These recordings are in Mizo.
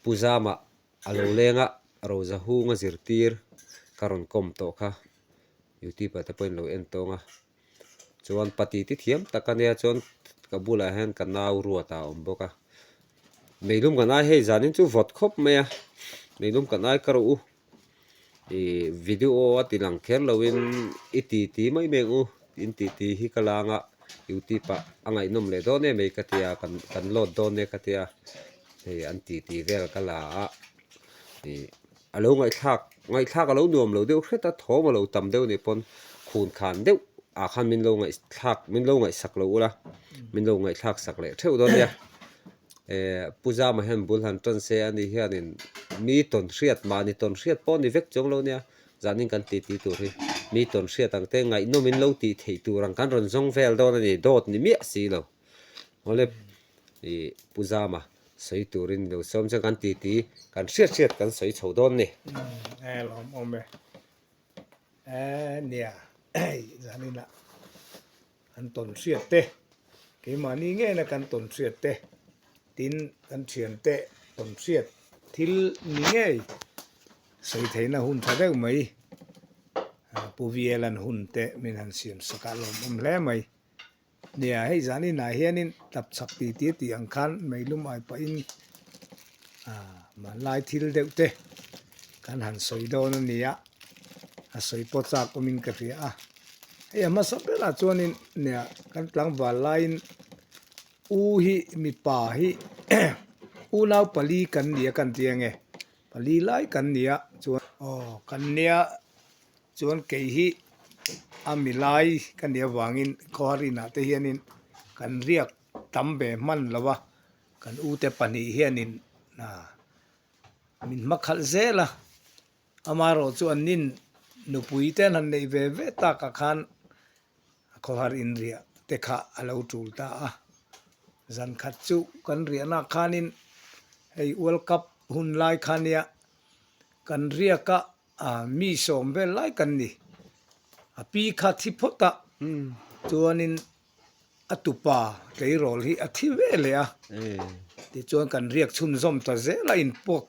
Pu Zama a lo leng a, Rozahunga zirtir ka rawn kawm tawh kha youtube ah te pawhin lo en tawng a, chuan pati ti thiam tak a nia chuan ka bulah hian ka nau ruat a awm bawk a, meilum kan ai hei zanin chu vawt khawp mai a, meilum kan ai ka rawh u. Ih video a ti lang kher loin i ti ti mai mai ang u in ti ti hi ka lang a youtube ah a ngaihnawm leh dawn em mai ka tia kan kan load dawn e ka tia hei an ti ti vel ka la a ih a lo ngaihthlak ngaihthlak a lo nuam lo deuh hret a thawm a lo tam deuh anih pawn khun khan deuh ah khan min lo ngaihthlak min lo ngaihsak lo ula min lo ngaihthlak sak leh theuh dawn nia. Eh Pu Zama hian bul han tan se ani hianin mi tawn hriat mahni tawn hriat pawh ni vek chuang lo nia zanin kan titi tur hi mi tawn hriat ang te ngaihnawm in lo tih theih tur ang kan rawn zawng vel dawn a ni dawt ni miah si lo awle ih Pu Zama sawi turin lo sawm chuan kan titi kan hriat hriat kan sawi chho dawn ni. Umm lawm awm e eh nia zaninah Kan tawn hriat te, keimahni ngena kan tawn hriat te, tin kan thiante tawn hriat thil ni ngei sawi theihna hun tha deuh mai Pu Vielan hun te min han siam sak a lawmawm hle mai. Nia hei zan inah hianin tap chak ti ti tih ang khan meilum ai pahin hmanlai thil deuh te kan han sawi dawn a ni a, a sawi pawh chak awmin ka hria a. Hei a hmasa berah chuanin nia kan tlangval laiin u hi mipa hi unau pali kan ni a kan ti ange pali lai kan ni a chuan aw kan nia chuan kei hi a mi lai ka nih avangin khawhar inah te hianin kan riak tam ve hman lo a kan ute pahnih hianin min hmakhalh zel a. Amaherawh chu an nin nupui te an han neih ve ve takah khan a khawhar inriah te kha a lo tul ta a. Zan khat chu kan riahna khanin hei World Cup hun lai kha nia kan riak a mi sawm vel lai kan ni. A pi kha thi phawt a chuanin A tupa tleirawl hi a thi ve leh a, tichuan kan riak chhunzawm ta zel a inpuak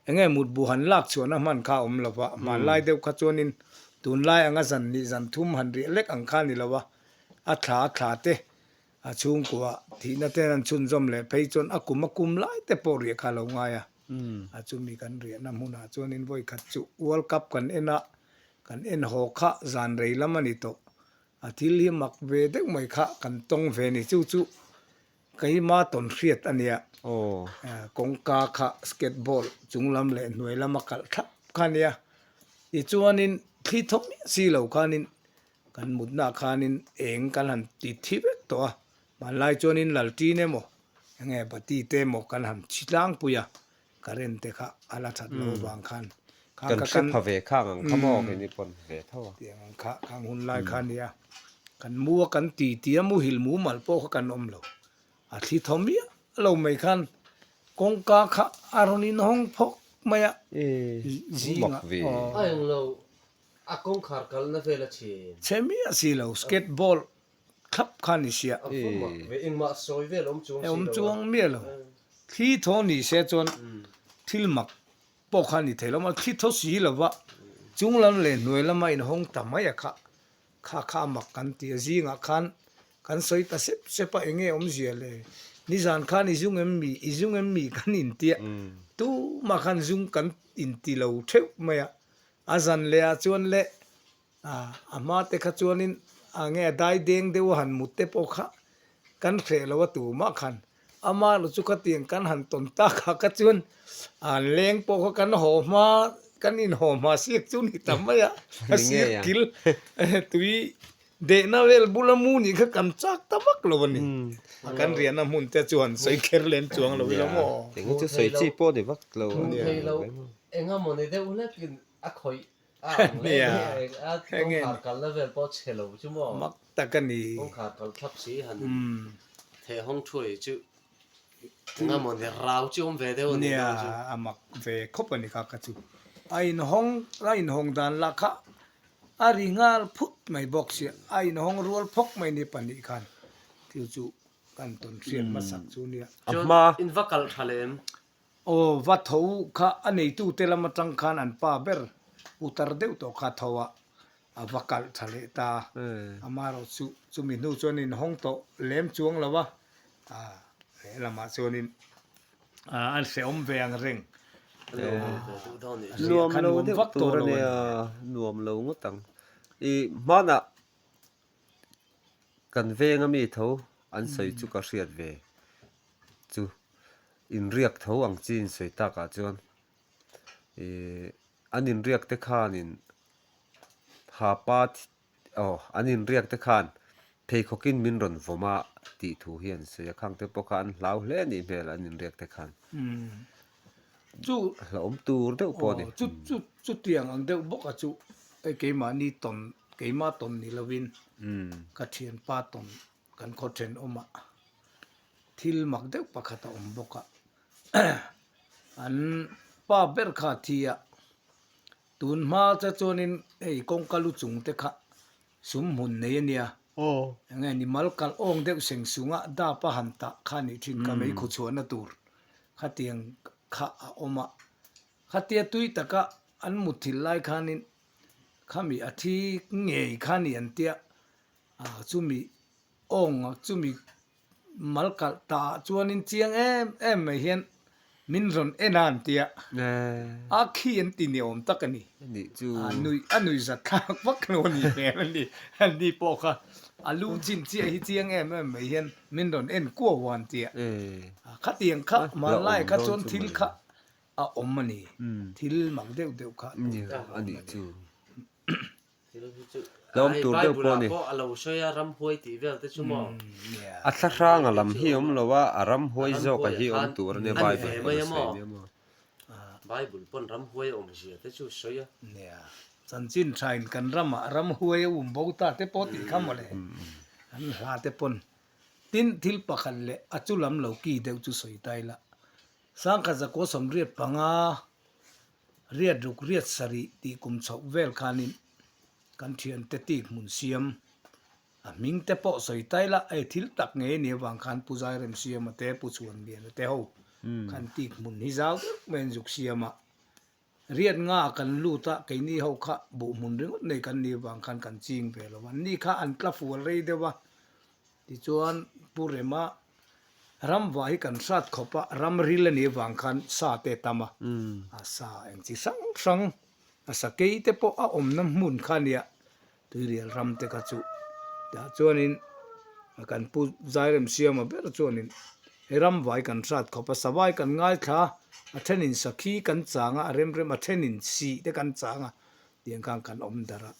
eng nge mutbu han lak chhuahna hman kha a awm lo va, hmanlai deuh kha chuanin tunlai anga zan hnih zan thum han riah lek ang kha a ni lo a, a thla a thla te a chhungkua thihna te an chhunzawm leh phei chuan a kum a kum lai te pawh riah kha a lo ngai a, a chumi kan riahna hmunah chuanin vawikhat chu World Cup kan en a, kan en haw kha zan rei lam a ni tawh. A thil hi mak ve deuh mai kha kan tawng ve ni chu chu keima tawn hriat a nia kawngka kha skateboard chung lam leh hnuai lama kalh thlap kha a nia tichuanin thli thaw miah si lo khanin kan mutna ah khanin eng kan han ti thi vek tawh a hmanlai chuanin laltin emaw enge bati te emaw kan han chhi tlangpui a. Current te kha a la that lo vang khan khang kha kan hre pha ve khang ang kha maw keini pawn ve tho a. Tiang ang kha khang hun lai kha nia kan mu a kan ti ti a muhil mumal pawh kha kan awm lo a thli thaw miah lo mai khan kawngka kha a rawn inhawng phawk mai a zingah aw. A englo a kawngkhar kalna vel a chhe. Chhe miah si lo skateboard thlap kha ni sia. A va mak ve, engmah sawi vel awm chuang si lo a. Awm chuang miah lo. Thli thaw ni se chuan thil mak pawh kha ni thei lo a, thli thaw si lo va, chung lam leh hnuai lama inhawng ta mai a kha, kha kha a mak kan ti a, zingah khan kan sawi ta sep sep a, enge awmzia le, nizan khan i zung em mi, i zung em mi kan intia, tumah khan zung kan inti lo theuh mai a, a zan leh ah chuan le A a hma te kha chuanin a nge a dai deng deuh a han mut te pawh kha kan hreh lo a tumah khan ama erawh chu khatiang kan han tawn tak ah kha chuan an leng pawh kha kan haw hma kan inhaw hma siak chu ni ta mai a a sir kil tui dehna vel bula mu nih kha kan chak ta vak lo a ni a kan riahna hmun te chu han sawi kher lem chuang lo ila maw. Eng chu sawi chi pawh ni vak lo a nia. Eng emaw ni deuh hlekin a khawih Nia, enge ni? Kalna vel pawh chhe lo chu maw? Mak tak a ni. Kawngkhar kal thlap si han theh hawng thuai chu enga maw ni rau chu awm ve deuh a ni Nia, a mak ve khawp a ni kha ka chu. A inhawng, a inhawng dan lah kha a ri nghal phut mai bawk sia, a inhawng rual phawk mai ni pahnih khan thil chu kan tawn hriat hmasak chu nia. A hma. In va kalh tha lem? Aw va tho kha a neitute lam atang khan an pa ber putar deuh tawh kha tho a, a va kalh tha leh ta. Amaherawh chu chumi hnu chuan inhawng tawh lem chuang lo a, lehlamah chuanin an hrehawm ve ang reng. Nuam lo deuh tur a nia, nuam lo ngawt ang. I hmanah kan veng ami tho an sawi chu ka hriat ve chu inriak tho ang chi insawi takah chuan ih an inriak te khanin hapa aw an inriak te khan pheikhawkin min rawn vawm a tih thu hi an sawi a khang te pawh kha an hlau hle a nih hmel an inriak te khan chu hlauhawm tur deuh pawh a ni. Chu chu chutiang ang deuh bawk a chu hei keimahni tawn keimah tawn ni lovin ka thianpa tawn kan khaw thenawmah thil mak deuh pakhat a awm bawk a an pa ber kha a thi a tun hma che chuanin hei kawngka lu chung te kha sum hmun nei a nia eng nge ni mal kalh awng deuh seng sung a dap a han tah kha a nih thin kha meikhu chhuahna tur khatiang kha a awm a khatia tui taka an mutthilh lai khanin khami a thi ngei kha a ni an tia ah chumi awng chumi mal kalh ta ah chuanin chiang em em mai hian min rawn en a an tia a khi an ti ni awm tak a ni a nuih a nuih zat thlak vak lo a ni hmel a ni an ni pawh kha a lu chin chiah hi chiang em em mai hian min rawn en kuau a an tia khatiang kha hmanlai kha chuan thil kha a awm a ni thil mak deuh deuh kha a ni chu. Tlawm tur deuh pawh a ni. A thla hranga lam hi awm lo a, a ramhuai zawk a hi awm tur a nia Bible pawn a sawi nia maw. Bible pawn ramhuai a awm zia te chu sawi a. Nia, chanchin tha in kan ramah ramhuai a um bo ta te pawh tih kha mawle. An hla te pawn. Tin, thil pakhat leh a chu lam lo ki deuh chu sawi ta ila. Sangkhat zakua 85 Riat ruk riat sarih tih kum chhoh vel khanin kan thiante tik hmun siam a hming te pawh sawi tai la, hei thil tak ngei a nih avang khan Pu Zairemsiama te Pu Chhuanliana te ho khan tik hmun hi zau deuh mai an zuk siam a. Riat nga ah kan lut a, keini ho kha buh hmun ringawt nei kan nih avang khan kan ching ve lo a, ni kha an tla fual rei deuh a, Tichuan, Pu Rema, ramva hi kan hrat khawp a, ram ril a nih avang khan sa te a tam a, a sa eng chi hrang hrang, a sakei te pawh a awmna hmun kha a nia, tuirial ram te kha chu. Tah chuanin kan Pu Zairemsiama ber chuanin he ramva hi kan hrat khawp a, savai kan ngaithla a, a thenin sakhi kan chang a, a rem rem a thenin sih te kan chang a, tiang khan kan awm darh a,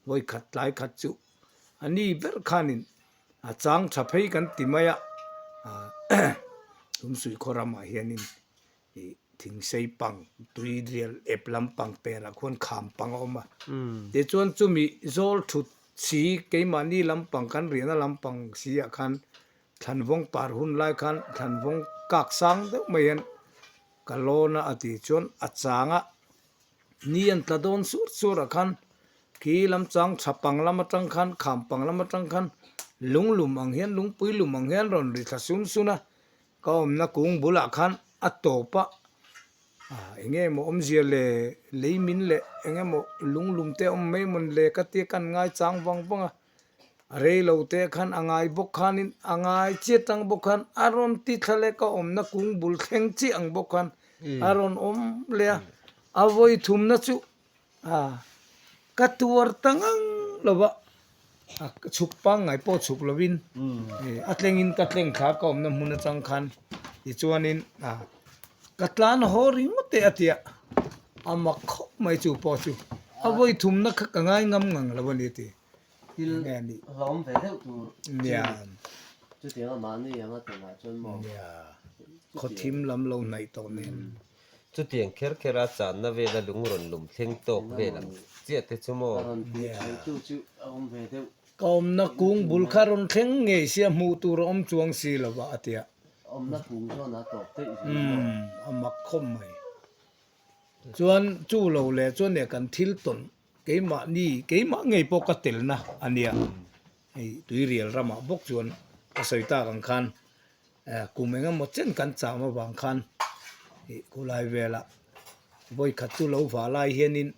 vawikhat tlai khat chu A ni ber khanin a chang tha phei kan ti mai a, Tumsuih khaw ramah hianin ih thingsei pang tui rial ep lampang perah khuan kham pang a awm a, tichuan chumi zawl thut si keimahni lampang kan riahna lampang si ah khan thlanvawng par hun lai khan thlanvawng kak sang deuh mai hian ka lawn a a ti chuan a chang a. Ni an tla dawn sur sur ah khan khi lam chang tha pang lam atang khan kham pang lam atang khan lung lum ang hian lungpui lum ang hian rawn ri thla sun sun a ka awmna kung bulah khan a tawp a ah eng nge maw awmzia le lei min leh eng emaw lung lum te a awm mai mawn le ka tia ka ngai chang vang vang a. A rei lo te khan a ngai bawk khanin a ngai chiat ang bawk khan a rawn ti thla leh ka awmna kung bul thleng chiah ang bawk khan a rawn awm leh a, a vawi thumna chu ah ka tuar ta ngang lo va, a chhuk pangngai pawh chhuk lovin a tlengin ka tleng thla ka awmna hmun atang khan tichuanin ah ka tlan haw ringawt teh a tia a mak khawp mai chu pawh chu a vawi thumna kha ka ngai ngam ngang lo a ni a ti. Thil hlawm ve deuh tur chutiang a mahni anga tunah chuan maw. Nia, khaw thim lam lo hnaih tawh nen. Chutiang kher kher a channa vela lung rawn lum thleng tawk vel ang chiah te chu maw. A rawn tih theih tu chu a awm ve deuh. Ka awmna kung bul kha rawn thleng ngei sia hmuh tur a awm chuang si lo va a tia. Awmna kung zawn a tawp daih zel maw. A mak khawp mai. Chuan chu lo leh chuan nia kan thil tawn Keimahni, keimah ngei pawh ka telna a nia. Hei Tuirial ramah bawk chuan ka sawi tak ang khan kum eng emaw chen kan cham avang khan. Ih khulai velah vawi khat chu lo vah lai hianin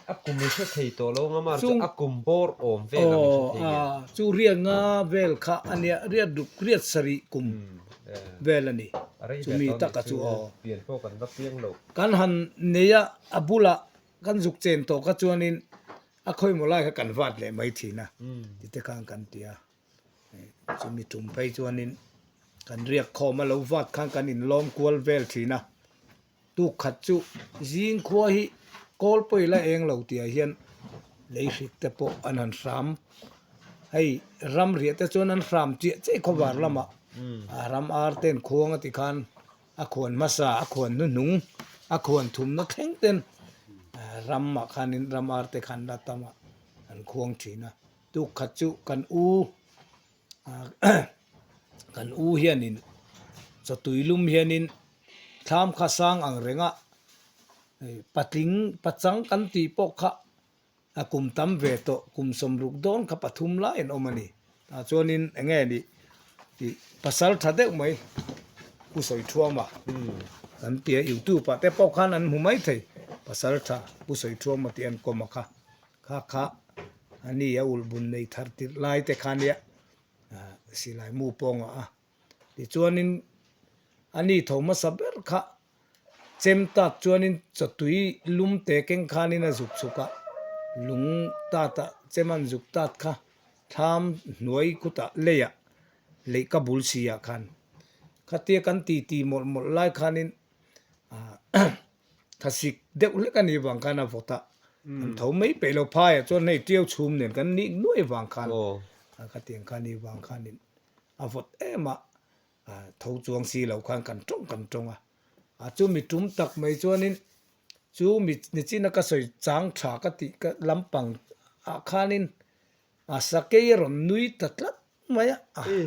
A kum i hre thei tawh lo ang a mar chu a kum bawr awm vel ang i hre thei nge? Aw chu riat nga vel kha a nia, riat ruk riat sarih kum vel a ni. Chumi taka chu aw. Pian pawh kan va piang lo. Kan han nei a, a bulah kan zuk chen tawh kha chuanin a khawimaw lai kha kan vat leh mai thin a, tite khan kan ti a. Chumi tum phei chuanin kan riak khawm a lo vat khan kan inlawm kual vel thin a. Tuk khat chu zing khua hi kawl pawi la eng lo tihah hian lei hrik te pawh an han hram. Hei ram riah te chuan an hram chiah chiah khawvar lamah a ram ar ten khuang a ti khan a khuan hmasa a khuan hnuhnung a khuan thumna thleng ten ramah khanin ram ar te khan la tam a an khuang thin a. Tuk khat chu kan u kan u hianin chawtui lum hianin thlam kha sang ang reng a patling pachang kan tih pawh kha a kum tam ve tawh kum sawmruk dawn kha pathum lai an awm a ni tah chuanin eng nge nih tih pasal tha deuh mai pu sawi thuama kan tia youtube ah te pawh khan an hmu mai thei pasal tha pu sawi thuama tih an kawm a kha. Kha kha a ni a ulh bun nei thar tirh lai te kha nia silai mu pawngah a. Tichuanin a ni tho hmasa ber kha chem tat chuanin chawtui lum te keng khanin a zuk chhuk a, lung tata chem an zuk tat kha thlam hnuai khutah leiah leihka bul si ah khan khatia kan titi mawlh mawlh lai khanin Thasik deuh hlek a nih vang khan a vawt a, an tho mai peih lo phaiah chuan hei ṭiau chhum nen kan nih nuai vang khan khatiang kha nih vang khanin a vawt em a, tho chuang si lo khan kan tawng kan tawng a, a chumi tum tak mai chuanin chu mi nichina ka sawi chang tha ka tih ka lampang ah khanin a sakei a rawn nui ta tlat mai a. E,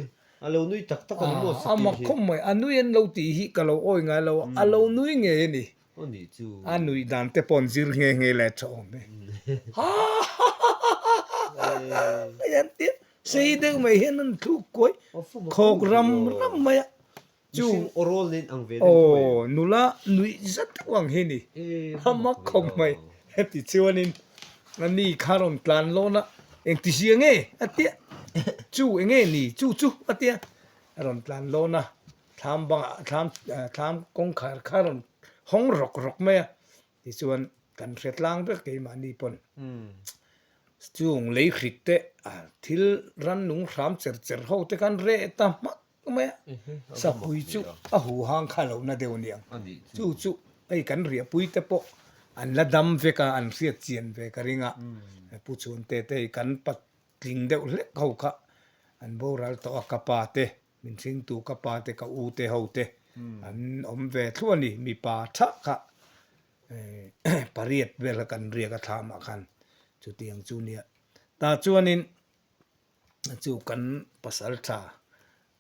a lo nui tak tak a ni maw sakei hi? A mak khawp mai, a nui an lo tih hi ka lo awi ngai lo a, a lo nui ngei a ni. Aw nih chu. A nuih dan te pawh an zir nghe nghe leh tha awm e. Ha ha ha ha ha ha hei an tia sei deuh mai hian an thluk kuai khawk ram ram mai a. Chu mihring aw rawl nen ang ve deuh tho e. Aw, nula nuih zat deuh ang hi ni. A mak khawp mai. Heti chuanin a ni kha rawn tlan lawn a, engti zia nge a tia, chu enge ni chu chu a tia, a rawn tlan lawn a, thlam bangah thlam thlam kawngkhar kha rawn hawng rawk rawk mai a, tichuan kan hre tlang vek keimahni pawn. Chung lei hrik te thil rannung hram cher cher ho te khan reh ta hmak mai a, sapui chu a huhang kha lo na deuh aniang, chu chu hei kan riahpui te pawh an la dam vek a, an hriat chian ve ka ring a, Pu Chhunte te hei kan patling deuh hlek ho kha an boral tawh a, ka pa te, min hringtu ka pa te, ka u te ho te an awm ve thluah a ni, mipa tha kha pariat vel kha kan riak a thlamah khan chutiang chu nia, tah chuanin. Chu kan pasal tha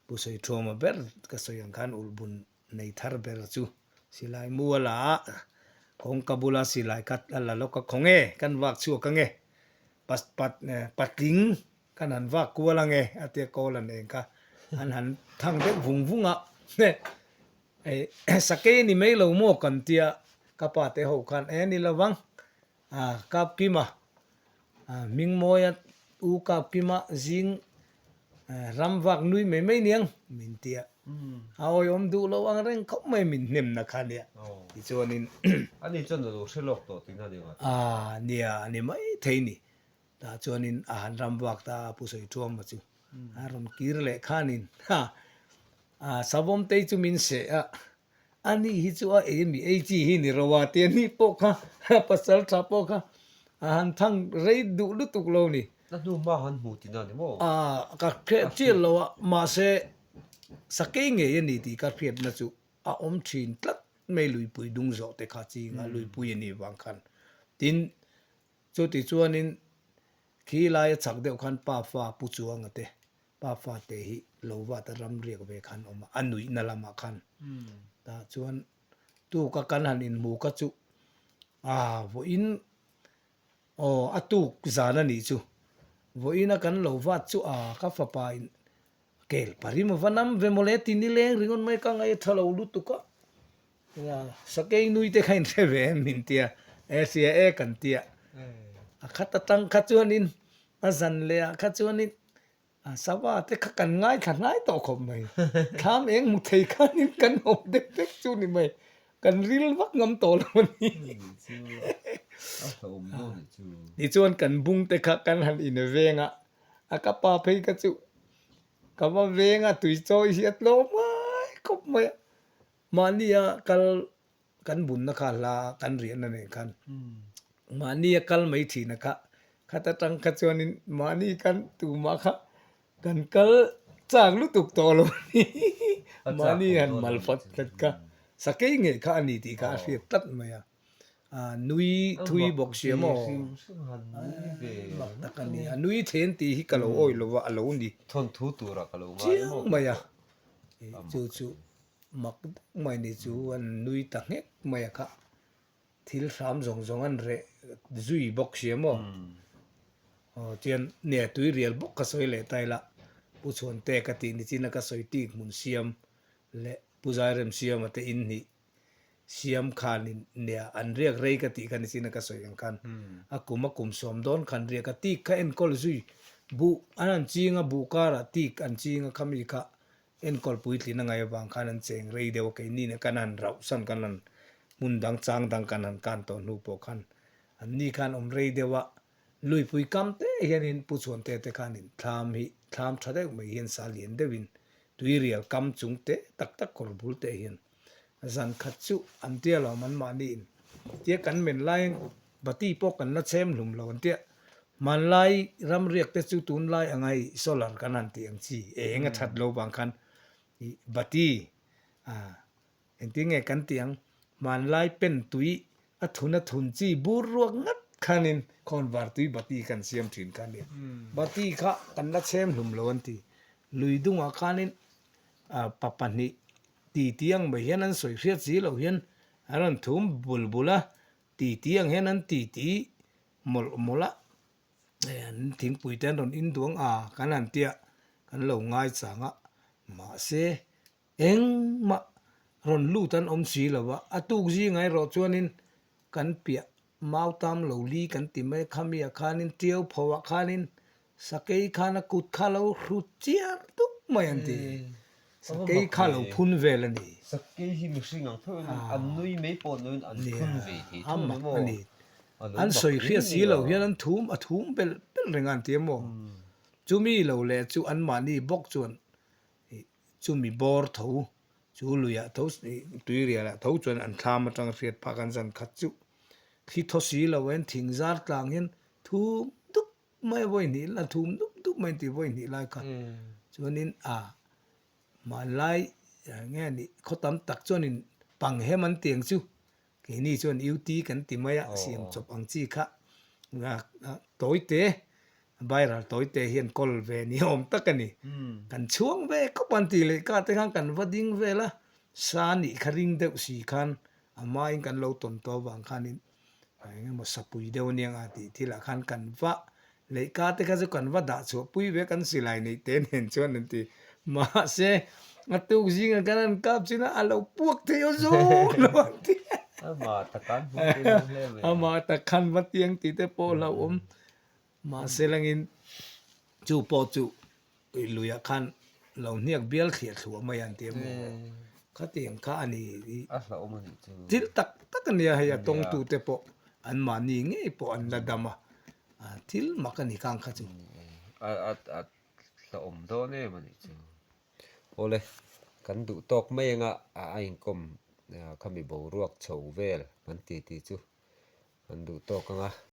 Pu Sawiṭhuama ber ka sawi ang khan ulhbun nei thar ber chu silai mu a la a, kawngka bula silai kha a la lawk a, khaw nge kan vak chhuak ange, patling kan han vak kual ange a tia kawl an eng kha an han thang deuh vung vung a, sakei a ni mai lo maw kan tia ka pa te ho khan e ni lovang A Kapkima, Hmingmawia u Kapkima zing ram vak nui mai mai niang min ti a, a awihawm duh lo ang reng khawp mai min hnemna kha nia tichuanin Ani chuan a lo hre lawk tawh tihna a ni ngawt. A nia a ni mai thei ni. Tah chuanin a han ram vak ta a Pu Sawiṭhuama chu a rawn kir leh khanin ha Savawmtei chu min seh a, A ni hi chu a ei mi ei chi hi ni ro a tia ni pawh kha pasal tha pawh kha a han thang rei duh lutuk lo ni. A hnu hma han hmu tihna ni maw? A ka hriat chiah lo a, mahse sakei ngei a ni tih ka hriatna chu a awm thin tlat mai luipui dung zawh te kha chinga luipui a nih vang khan. Tin, chuti chuanin khi laia chak deuh khan pa fa Pu Chuanga te Pa fate hi lo vat a ram riak ve khan awm a, a nuihna lamah khan. Tah chuan tuka kan han inhmu kha chu aa vawiin aw a tuk zan a nih chu. Vawiina kan lo vat chu aa ka fapa in kel parim a va nam ve mawle ti nileng ringawt mai ka ngaih a tha lo lutuk a. Sakei nui te kha in hre ve em min tia, e hria e kan tia. A khat atang kha chuanin a zan leh ah kha chuanin a sava te kha kan ngaithla hnai tawh khawp mai. Thlam eng hmu thei khanin kan awm deuh vek chu ni mai. Kan ril vak ngam tawh lo a ni. Tichuan kan bung te kha kan han inveng a, a ka pa phei kha chu ka va veng a tui chawi hi a tlawm ngai khawp mai a. Mahnia kal kan bunna kha hla kan riahna nen khan mahnia kal mai thina kha khat atang kha chuanin mahni khan tumah kha kan kal chak lutuk tawh lo a ni. Mahni han mal fat fat kha sakei ngei kha a ni tih kha a hriat tlat mai a. Nui thui bawk sia maw? Mak tak a ni. A nui then tih hi ka lo awih lo va, a lo ni. Thawnthu turah ka lo ngai maw? Chiang mai a. Chu chu mak deuh mai ni chu an nui ta nghek mai a kha. Thil hram zawng zawng an reh zui bawk sia maw? Aw chuan nia tuirial bawk ka sawi leh ta ila Pu Chhuante ka tih nichin a ka sawi tik hmun siam leh Pu Zairemsiama te in hnih Siam khanin nia an riak rei ka tih kha nichin a ka sawi ang khan a kum a kum sawm dawn khan riak a tik kha enkawl zui buh an han ching a buh karah tik an ching a khami kha enkawl puitlin a ngaih avang khan an cheng rei deuh a keini nen kan han rauh san kan han hmun dang chang dang kan han kan tawh hnu pawh khan an ni khan awm rei deuh a luipui kam te hianin Pu Chhuante te khanin thlam hi thlam tha deuh mai hian sa lian deuhin tuirial kam chung te tak tak kawr bul te hian Zan khat chu an tia lo man mahni in tia kan men laiin bati pawh kan la chhem hlum lo an tia. Hmanlai ramriak te chu tunlai anga hei solar kan han tih ang chi eng a that lo vang khan ih bati ah engtin nge kan tih ang hmanlai pen tui a thun a thun chi bur ruak ngat khanin khawnvar tui bati kan siam thin kha nia. Bati kha kan la chhem hlum lo an ti. Lui dungah khanin ah pa pahnih Ti ti ang mai hian an sawi hriat si loh hian an rawn thum bul bul a, ti ti ang hian an ti ti mawlh mawlh a, an thingpui te an rawn in duang a kan han tia kan lo ngai chang a, mahse engmah rawn lut an awm si lo a, a tuk zingah erawh chuanin kan piah Mautam lo li kan ti mai a, khamiah khanin tiau phoah khanin Sakei khan a kut kha lo hrut chiar dup mai an ti. Sakei kha lo phun vel a ni. Sakei hi mihring ang theuhin an nui mai pawh nuin an phun ve thei tho ni maw? A ni. An sawi hriat si lo hian an thum a thum belh belh reng a an ti a maw? Chumi lo leh chu anmahni bawk chuan chumi bawr tho chu luiah tho tuirialah tho chuan an thlam atanga hriat phak an zan khat chu thli thaw si lo en thing zar tlang hian thum dup mai vawi hnih la thum dup dup mai tih vawi hnih lai kha chuanin a hmanlai nge ni khaw tam tak chuanin pang hem an tiang chu keini chuan UT kan ti mai a siam chawp ang chi kha tawi te viral tawi te hian kawl ve ni awm tak a ni kan chhuang ve khawp an tih leh ka te khan kan va ding vel a sa nih kha ring deuh si khan a hmain kan lo tawn tawh avang khanin eng emaw sapui deuh aniang a tih thilah khan kan va leihka te kha chu kan va dah chhuah pui ve kan silai neih te nen chuan an ti mahse a tuk zingah khan an kap chin a a lo puak thei aw zawk lo an ti amah takhan hmu thei lo hle mai amah takhan va tiang tih te pawh a hlauhawm mahse langin chu pawh chu Ui luiah khan lo hniak bial thliah thluah mai an ti a maw? Khatiang kha a ni i. A hlauhawm a nih chu. Thil tak tak a nia hei a tawngtute pawh an mahni ngei pawh an la dam a, thil mak a ni khang kha chu. A hlauhawm dawn em a nih chu. Awle, kan duh tawk mai anga a inkawm khami boruak chho vel kan ti tih chu kan duh tawk anga.